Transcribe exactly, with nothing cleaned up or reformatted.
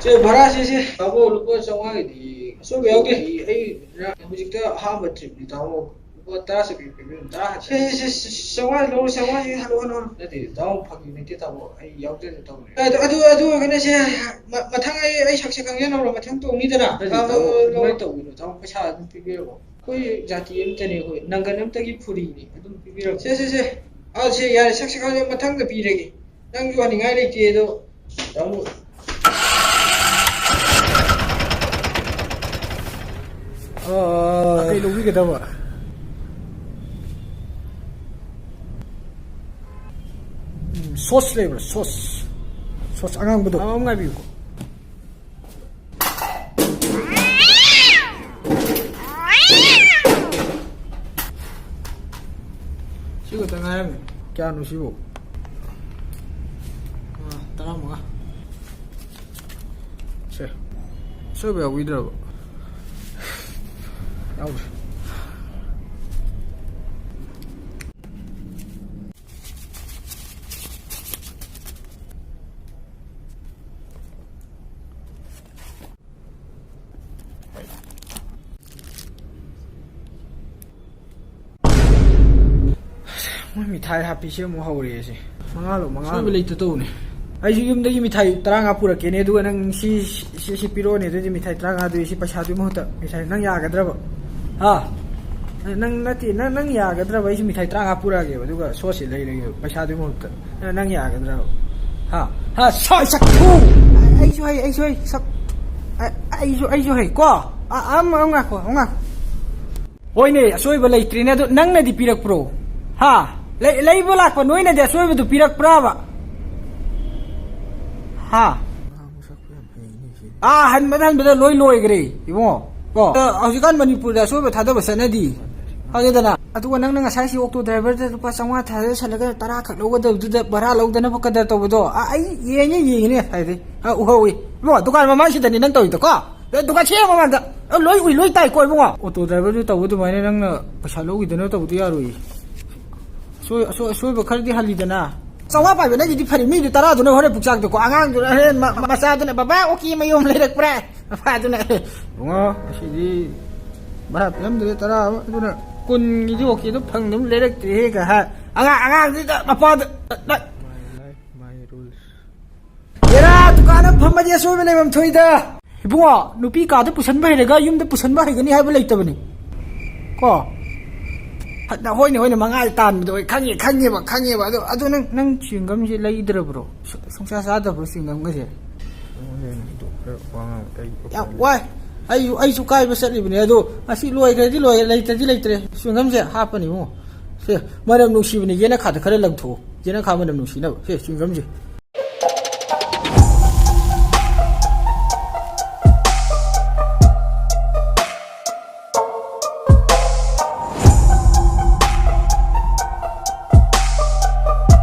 ꯁꯦ, ꯚꯔꯥꯁꯦ, ꯁꯦ, ꯇꯥꯃꯣ, ꯂꯨꯄꯥ ꯆꯥꯝꯃꯉꯥꯒꯤꯗꯤ ꯑꯁꯣꯏꯕ ꯌꯥꯎꯗꯦ꯫ ꯑꯩ, ꯑꯩ ꯍꯧꯖꯤꯛꯇ ꯑꯍꯥꯟꯕ ꯇ꯭ꯔꯤꯞꯅꯤ, ꯇꯥꯃꯣ꯫ ꯂꯨꯄꯥ ꯇꯔꯥ ꯆꯠꯄꯤ ꯄꯤꯕꯤꯔꯝꯃꯨ, ꯇꯔꯥ ꯍꯟꯖꯤꯜꯂꯣ꯫ ꯁꯦ, ꯁꯦ, ꯁꯦ, ꯆꯥꯝꯃꯉꯥ ꯂꯧꯔꯣ, ꯆꯥꯝꯃꯉꯥꯁꯤ ꯍꯜꯂꯣ, ꯍꯜꯂꯣ, ꯍꯜꯂꯣ꯫ ꯅꯠꯇꯦ, ꯇꯥꯃꯣ, ꯐꯥꯒꯤ ꯅꯠꯇꯦ, ꯇꯥꯃꯣ꯫ ꯑꯩ ꯌꯥꯎꯖꯗꯦ, ꯇꯥꯃꯣ꯫ ꯑꯗꯨ, ꯑꯗꯨ, ꯑꯗꯨ ꯑꯣꯏꯔꯒꯅ ꯁꯦ, ꯃ-, ꯃꯊꯪ ꯑꯩ, ꯑꯩ ꯁꯛꯁꯦ ꯈꯪꯖꯅꯕ꯭ꯔꯣ? ꯃꯊꯪ ꯇꯣꯡꯅꯤꯗꯅ꯫ ꯅꯠꯇꯦ, ꯑ, ꯇꯥꯃꯣ, ꯑ, ꯑꯗꯨꯃꯥꯏꯅ ꯂꯧꯔꯣ꯫ ꯇꯧꯕꯤꯅꯣ, ꯇꯥꯃꯣ, ꯄꯩꯁꯥ ꯑꯗꯨꯝ ꯄꯤꯕꯤꯔꯝꯃꯣ꯫ ꯑꯩꯈꯣꯏ ꯖꯥꯇꯤ ꯑꯝꯇꯅꯦ, ꯑꯩꯈꯣꯏ ꯅꯪꯒꯟ ꯑꯝꯇꯒꯤ ꯐꯨꯔꯤꯅꯤ, ꯑꯗꯨꯝ ꯄꯤꯕꯤꯔꯝꯃꯣ꯫ ꯁꯦ, ꯁꯦ, ꯁꯦ꯫ ꯑ, ꯁꯦ, ꯌꯥꯔꯦ, ꯁꯛꯁꯦ ꯈꯪꯉꯦ, ꯃꯊꯪꯗ ꯄꯤꯔꯒꯦ꯫ ꯅꯪꯁꯨ ꯍꯟꯅꯤꯡꯉꯥꯏ ꯂꯩꯇꯦ ꯑꯗꯣ꯫ ꯇꯥꯃꯣ꯫ ꯑ, ꯀꯩ ꯂꯧꯕꯤꯒꯗꯕ? ꯎꯝ, ꯁꯣꯁ ꯂꯩꯕ꯭ꯔꯥ? ꯁꯣꯁ꯫ ꯁꯣꯁ ꯑꯉꯥꯡꯕꯗꯣ꯫ ꯑꯃ ꯉꯥꯏꯕꯤꯌꯨꯀꯣ꯫ ꯁꯤ ꯈꯛꯇ ꯉꯥꯏꯔꯝꯃꯦ꯫ ꯀꯌꯥꯅꯣ ꯁꯤꯕꯨ? ꯑꯥ, ꯇꯔꯥꯃꯉꯥ꯫ ꯁꯦ꯫ ꯑꯁꯣꯏꯕ ꯌꯥꯎꯕꯤꯗ꯭ꯔꯕ? ꯌꯥꯎꯗ꯭ꯔꯦ꯫ ꯃꯣꯏ ꯃꯤꯊꯥꯏ ꯍꯥꯞꯄꯤꯁꯦ ꯑꯃꯨꯛ ꯍꯧꯔꯛꯑꯦ ꯁꯦ꯫ ꯃꯉꯥꯂꯣ, ꯃꯉꯥꯂꯣ? ꯁꯣꯏꯕ ꯂꯩꯇ ꯇꯧꯕꯅꯦ꯫ ꯑꯩꯁꯨ ꯌꯨꯝꯗꯒꯤ ꯃꯤꯊꯥꯏ ꯇꯔꯥꯃꯉꯥ ꯄꯨꯔꯛꯀꯦꯅꯦ, ꯑꯗꯨꯒ ꯅꯪ ꯁꯤ, ꯁꯤ, ꯁꯤ ꯄꯤꯔꯛꯑꯣꯅꯦ, ꯑꯗꯨꯗꯤ ꯃꯤꯊꯥꯏ ꯇꯔꯥꯃꯉꯥꯗꯨꯒꯤ ꯁꯤ ꯄꯩꯁꯥꯗꯨꯒꯤ ꯃꯍꯨꯠꯇ ꯃꯤꯊꯥꯏ ꯅꯪ ꯌꯥꯒꯗ꯭ꯔꯕ? ꯍꯥ? ꯅꯪ ꯅꯠꯇꯦ, ꯅꯪ, ꯅꯪ ꯌꯥꯒꯗ꯭ꯔꯕ? ꯑꯩꯁꯨ ꯃꯤꯊꯥꯏ ꯇꯔꯥꯃꯉꯥ ꯄꯨꯔꯛꯑꯒꯦꯕ, ꯑꯗꯨꯒ ꯁꯣꯁꯁꯤ ꯂꯩꯔꯒꯦꯕ ꯄꯩꯁꯥꯗꯨꯒꯤ ꯃꯍꯨꯠꯇ꯫ ꯅꯪ, ꯅꯪ ꯌꯥꯒꯗ꯭ꯔꯕ? ꯍꯥ? ꯍꯥ? ꯁꯛ, ꯁꯛꯊꯨ! ꯑꯩꯁꯨ ꯍꯩ, ꯑꯩꯁꯨ ꯍꯩ, ꯁꯛ-, ꯑ-, ꯑꯩꯁꯨ, ꯑꯩꯁꯨ ꯍꯩ, ꯀꯣ? ꯑ-, ꯑꯝ, ꯑꯝ ꯉꯥꯏꯈꯣ, ꯑꯝ ꯉꯥꯏꯈꯣ꯫ ꯍꯣꯏꯅꯦ, ꯑꯁꯣꯏꯕ ꯂꯩꯇ꯭ꯔꯦꯅꯦ, ꯑꯗꯨ ꯅꯪꯅꯗꯤ ꯄꯤꯔꯛꯄ꯭ꯔꯣ? ꯍꯥ? ꯂꯩ-, ꯂꯩꯕ ꯂꯥꯛꯄ ꯅꯣꯏꯅꯗꯤ ꯑꯁꯣꯏꯕꯗꯨ ꯄꯤꯔꯛꯄ꯭ꯔꯕ? ꯍꯥ? ꯑꯥ, ꯍꯟꯕꯗ, ꯍꯟꯕꯗ ꯂꯣꯏ ꯂꯣꯏꯈ꯭ꯔꯦ, ꯏꯕꯨꯡꯉꯣ꯫ ꯀꯣ? ꯑ, ꯍꯧꯖꯤꯛꯀꯥꯟ ꯃꯅꯤꯄꯨꯔꯗ ꯑꯁꯣꯏꯕ ꯊꯥꯗꯕ ꯆꯠꯅꯗꯤ꯫ ꯈꯪꯉꯦꯗꯅ? ꯑꯗꯨꯒ ꯅꯪꯅ ꯉꯁꯥꯏ ꯁꯤ ꯑꯣꯛꯇꯣ ꯗ꯭ꯔꯥꯏꯚꯔꯗ ꯂꯨꯄꯥ ꯆꯥꯝꯃꯉꯥ ꯊꯥꯗꯁꯜꯂꯒ ꯇꯔꯥ ꯈꯛ ꯂꯧꯒꯗꯕꯗꯨꯗ ꯚꯔꯥ ꯂꯧꯗꯅꯕ ꯀꯗꯔ ꯇꯧꯕꯗꯣ꯫ ꯑ, ꯑꯩ ꯌꯦꯡꯉꯦ, ꯌꯦꯡꯉꯤꯅꯦ ꯉꯁꯥꯏꯗꯩ꯫ ꯑ, ꯎꯍꯧꯋꯤ꯫ ꯏꯕꯨꯡꯉꯣ, ꯗꯨꯀꯥꯟ ꯃꯃꯥꯡꯁꯤꯗꯅꯤ ꯅꯪ ꯇꯧꯔꯤꯗꯣ, ꯀꯣ? ꯑꯦ, ꯗꯨꯀꯥꯟ ꯁꯦꯝꯕ ꯃꯥꯟꯗ꯫ ꯑꯦ, ꯂꯣꯏ ꯎꯏ, ꯂꯣꯏ ꯇꯥꯏꯀꯣ, ꯏꯕꯨꯡꯉꯣ꯫ ꯑꯣꯇꯣ ꯗ꯭ꯔꯥꯏꯚꯔꯗꯨ ꯇꯧꯕ ꯑꯗꯨꯃꯥꯏꯅ ꯅꯪꯅ ꯄꯩꯁꯥ ꯂꯧꯈꯤꯗꯅ ꯇꯧꯕꯗꯤ ꯌꯥꯔꯣꯏꯌꯦ꯫ ꯑꯁꯣꯏ-, ꯑꯁꯣꯏ-, ꯑꯁꯣꯏꯕ ꯈꯔꯗꯤ ꯍꯜꯂꯤꯗꯅ꯫ ꯆꯥꯝꯃꯉꯥ ꯄꯥꯏꯕ ꯅꯪꯒꯤꯗꯤ ꯐꯔꯦ, ꯃꯤꯗꯨ ꯇꯔꯥꯗꯨꯅ ꯍꯣꯔꯦꯟ ꯄꯨꯛꯆꯥꯛꯇꯀꯣ, ꯑꯉꯥꯡꯗꯨꯅ ꯍꯣꯔꯦꯟ ꯃ-, ꯃꯆꯥꯗꯨꯅ, "ꯕꯕꯥ, ꯑꯣꯀꯦ ꯃꯌꯨꯝ ꯂꯩꯔꯛꯄ꯭ꯔꯥ?" ꯃꯄꯥꯗꯨꯅ, "ꯏꯕꯨꯡꯉꯣ, ꯉꯁꯤꯗꯤ ꯚꯔꯥ ꯄꯤꯔꯝꯗ꯭ꯔꯦ, ꯇꯔꯥ ꯑꯃ, ꯑꯗꯨꯅ ꯀꯨꯟꯒꯤꯗꯤ ꯑꯣꯀꯦꯗꯣ ꯐꯪꯗꯕ ꯂꯩꯔꯛꯇ꯭ꯔꯦꯍꯦ" ꯀ ꯍꯥꯏ꯫ ꯑꯉꯥꯡ, ꯑꯉꯥꯡꯗꯨꯗ ꯃꯄꯥꯗ, "ꯅ-, ꯅ-" My life, my rules. ꯍꯦꯔꯥ, ꯗꯨꯀꯥꯟ ꯑꯃ ꯐꯝꯃꯗꯤ ꯑꯁꯣꯏꯕ ꯂꯩꯐꯝ ꯊꯣꯛꯏꯗ꯫ ꯏꯕꯨꯡꯉꯣ, ꯅꯨꯄꯤ ꯀꯥꯗ ꯄꯨꯁꯟꯕ ꯍꯩꯔꯒ ꯌꯨꯝꯗ ꯄꯨꯁꯟꯕ ꯍꯩꯒꯅꯤ ꯍꯥꯏꯕ ꯂꯩꯇꯕꯅꯤ꯫ ꯀꯣ? ꯍꯠꯅ ꯍꯣꯏꯅꯦ, ꯍꯣꯏꯅꯦ, ꯃꯉꯥꯗꯤ ꯇꯥꯟꯕꯗꯣ ꯑꯩ ꯈꯪꯉꯦ, ꯈꯪꯉꯦꯕ, ꯈꯪꯉꯦꯕ꯫ ꯑꯗꯣ, ꯑꯗꯣ ꯅꯪ, ꯅꯪ ꯆ꯭ꯋꯤꯡꯒꯝꯁꯦ ꯂꯩꯗ꯭ꯔꯕ꯭ꯔꯣ? ꯁꯨ-, ꯁꯨꯡꯆꯥ ꯆꯥꯗꯕ꯭ꯔꯣ ꯆ꯭ꯋꯤꯡꯒꯝꯒꯁꯦ? ꯑꯩꯉꯣꯟꯗ ꯍꯦꯟꯅ ꯍꯦꯟꯗꯣꯛꯈ꯭ꯔꯦ ꯋꯥ ꯉꯥꯡꯕ꯫ ꯑꯩ ꯎꯄꯥꯏ ꯌꯥꯝ ꯂꯩꯇꯦ꯫ ꯋꯥꯏ꯫ ꯑꯩꯁꯨ, ꯑꯩꯁꯨ ꯀꯥꯏꯕ ꯆꯠꯂꯤꯕꯅꯦ꯫ ꯑꯗꯣ ꯉꯁꯤ ꯂꯣꯏꯈ꯭ꯔꯗꯤ ꯂꯣꯏꯔꯦ, ꯂꯩꯇ꯭ꯔꯗꯤ ꯂꯩꯇ꯭ꯔꯦ꯫ ꯆ꯭ꯋꯤꯡꯒꯝꯁꯦ ꯍꯥꯞꯄꯅꯤ, ꯏꯕꯨꯡꯉꯣ꯫ ꯁꯦ, ꯃꯅꯝ ꯅꯨꯡꯁꯤꯕꯅꯦ꯫ ꯌꯦꯅꯈꯥꯗ ꯈꯔ ꯂꯪꯊꯣꯛꯑꯣ꯫ ꯌꯦꯅꯈꯥ ꯃꯅꯝ ꯅꯨꯡꯁꯤꯅꯕ꯫ ꯁꯦ, ꯆ꯭ꯋꯤꯡꯒꯝꯁꯦ꯫